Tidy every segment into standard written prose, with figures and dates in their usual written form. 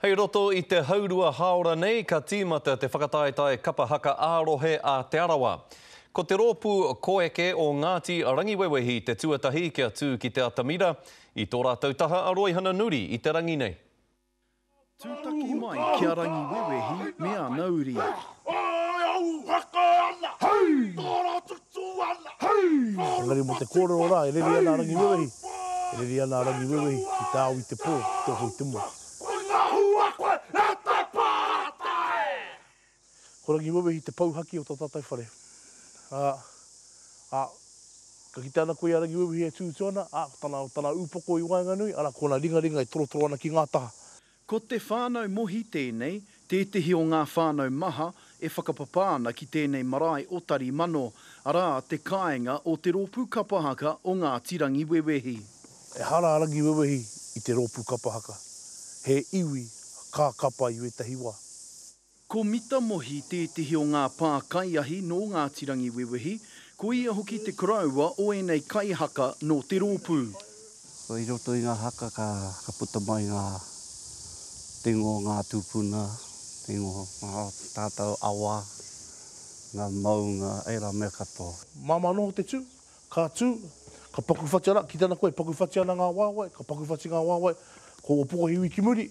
Hei roto i te haurua hāora nei ka tīmata te whakataetae kapa haka ā-rohe a Te Arawa. Ko te rōpū koeke o Ngāti Rangiwewehi te tuatahi kia tū ki te atamira, i tō rātou taha a Roihana Nuri i te rangi nei. Tūtaki mai ki a Rangiwewehi me ana uri. Engari mō te kōrero rā, e reri ana a Rangiwewehi, e reri ana a Rangiwewehi ki te ao i te pō, ki te oho i te moe. Ko Rangiwewehi te pou haki o tō tātou whare. Ā, ā, ka kite ana koe i a Rangiwewehi e tūtū ana, ā, ko tana, tana ūpoko i waenganui, arā, ko ana ringaringa e torotoro ana ki ngā taha. Ko te whānau Mohi tēnei, tētehi o ngā whānau maha e whakapapa ana ki tēnei marae o Tarimano, arā, te kāinga o te rōpū kapa haka o Ngāti Rangiwewehi. Ehara a Rangiwewehi i te rōpū kapa haka, he iwi ka kapa i wētahi wā. Ko Mita Mohi tētehi o ngā pā kaiahi nō Ngāti Rangiwewehi, ko ia hoki te koroua o ēnei kaihaka nō te rōpū. I roto i ngā haka ka puta mai ngā te ingoa o ngā tūpuna, te ingoa o ngā tātou awa, ngā maunga, ērā mea katoa. Māmā noho te tū, ka tū, ka paku whati ana, kite ana koe, paku whati ana ngā waewae, ka paku whati ngā waewae, ko ō pokohiwi ki muri,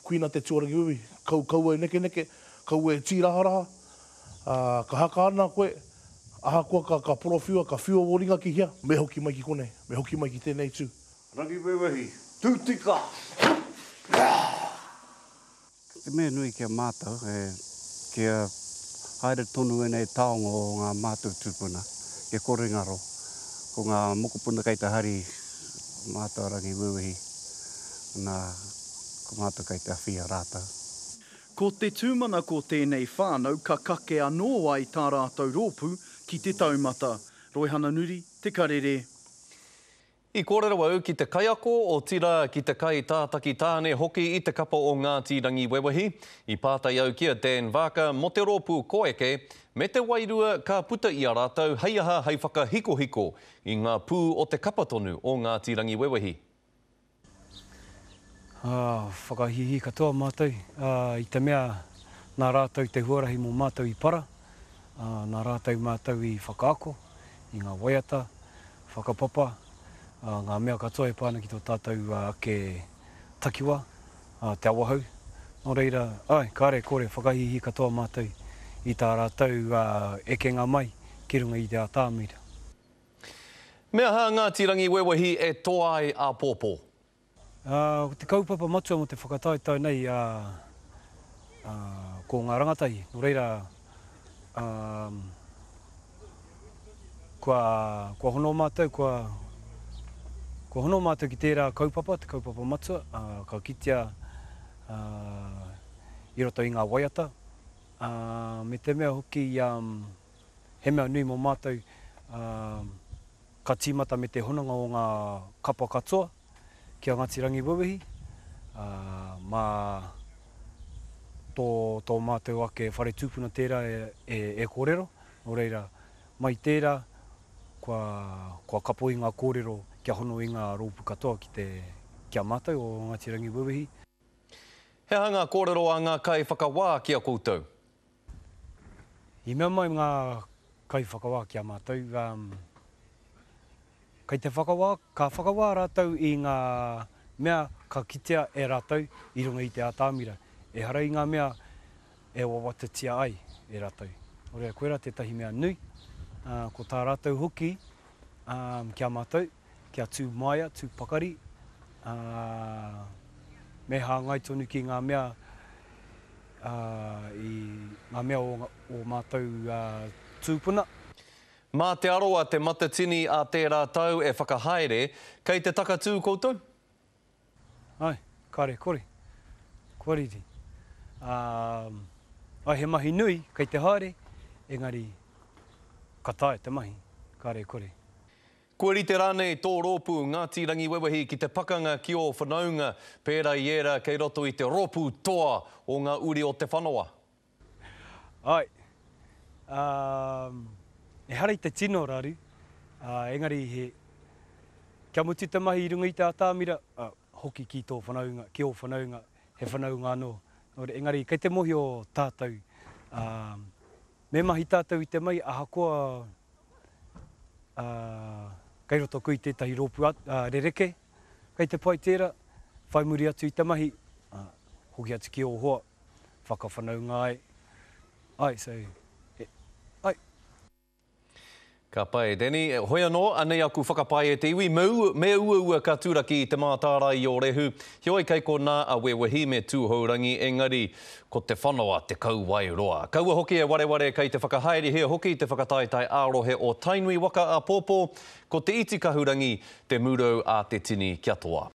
Kuina te tuarangiwiwi, kau, kaua e nekeneke, kaua e tīraharaha, ā, ka haka ana koe, ahakoa ka, ka porowhiua, ka whiua wō ringa ki hea, me hoki mai ki konei, me hoki mai ki tēnei tū. Rangiwewehi, tū tika! Te mea nui ki a mātou, e, kia haere tonu ēnei taonga o ngā mātou tūpuna, kia kore ngaro, ko ngā mokopuna kei te hari mātou a Rangiwewehi, nā, ko mātou kei te awhi i a rātou. Ko te tūmanako tēnei whānau ka kake anō ai tā rātou rōpū ki te taumata. Roihana Nuri, Te Karere. I kōrero au ki te kaiako, otirā ki te kaitātaki tāne hoki i te kapa o Ngāti Rangiwewehi. I pātai au ki a Dan Vaaka mō te rōpū koeke, me te wairua ka puta i a rātou hei aha hei whakahikohiko i ngā pū o te kapa tonu o Ngāti Rangiwewehi. Ā, whakahīhī katoa mātou, ā, i te mea nā rātou te huarahi mō mātou i para, ā, nā rātou mātou i whakaako i ngā waiata, whakapapa, ā, ngā mea katoa e pā ana ki tō tātou ake takiwā, ā, Te Awahou. Nō reira, āe, kāre e kore, whakahīhī katoa mātou i tā rātou ekenga mai ki runga i te atamira. Me aha a Ngāti Rangiwewehi e toa ai āpōpō? Ko te kaupapa matua mō te whakataetae nei, ko ngā rangatahi. Nō reira, kua, kua hono mātou, kua, kua hono mātou ki tērā kaupapa, te kaupapa matua, ka kitea i roto i ngā waiata, me te mea hoki, He mea nui mō mātou, ka tīmata me te hononga o ngā kapa katoa ki a Ngāti Rangiwewehi, ā, mā tō, tō mātou ake whare tūpuna tērā e, e, e kōrero, nō reira, mai tērā, kua, kua kapo i ngā kōrero kia hono i ngā rōpū katoa ki te, ki a mātou o Ngāti Rangiwewehi. He aha ngā kōrero a ngā kaiwhakawā ki a koutou? I mea mai ngā kaiwhakawā ki a mātou, kei te whakawā, ka whakawā rātou i ngā mea ka kitea e rātou i runga i te atamira, ehara i ngā mea e wawatatia ai e rātou. Nō reira, koirā tētahi mea nui, ko tā rātou hoki ki a mātou, kia tū māia, tū pakari, ā, me hāngai tonu ki ngā mea, ā, i ngā mea o ō mātou tūpuna. Mā Te Arawa te Matatini a tērā tau e whakahaere, kei te takatū koutou? Āe, kāre kore. Kua riri. Ā, āe he mahi nui kei te haere, engari ka taea te mahi, kāre kore. Kua rite rānei tō rōpū Ngāti Rangiwewehi ki te pakanga ki ō whanaunga, pērā i ērā kei roto i te rōpū toa o ngā uri o Te Whanawa? Āe. Ā, ehara i te tino raru, ā, engari he, kia mutu te mahi i runga i te atamira, ā, hoki ki tō whanaunga, ki ō whanaunga, he. He whanaunga anō. Nō reira, engari kei te mōhio tātou, ā, me mahi tātou i te mai ahakoa, ā, kei roto koe i tētahi rōpū rerekē, kei te pai tērā, whai muri atu i te mahi, ā, hoki atu ki ō hoa, whakawhanaunga ai, ai, so, e, ai. Ka pai, Danny. Hoi anō, anei aku whakapae e te iwi, me, me uaua ka turaki i te mātārae i Ōrehu, heoi kei konā a Wewehi me Tūhourangi, engari, ko te whano a Te Kauwae Roa. Kaua hoki e wareware kei te whakahaerehia hoki te whakataetae ā-rohe o Tainui waka āpōpō, ko Te Iti Kahurangi te mūrau a te tini kia toa.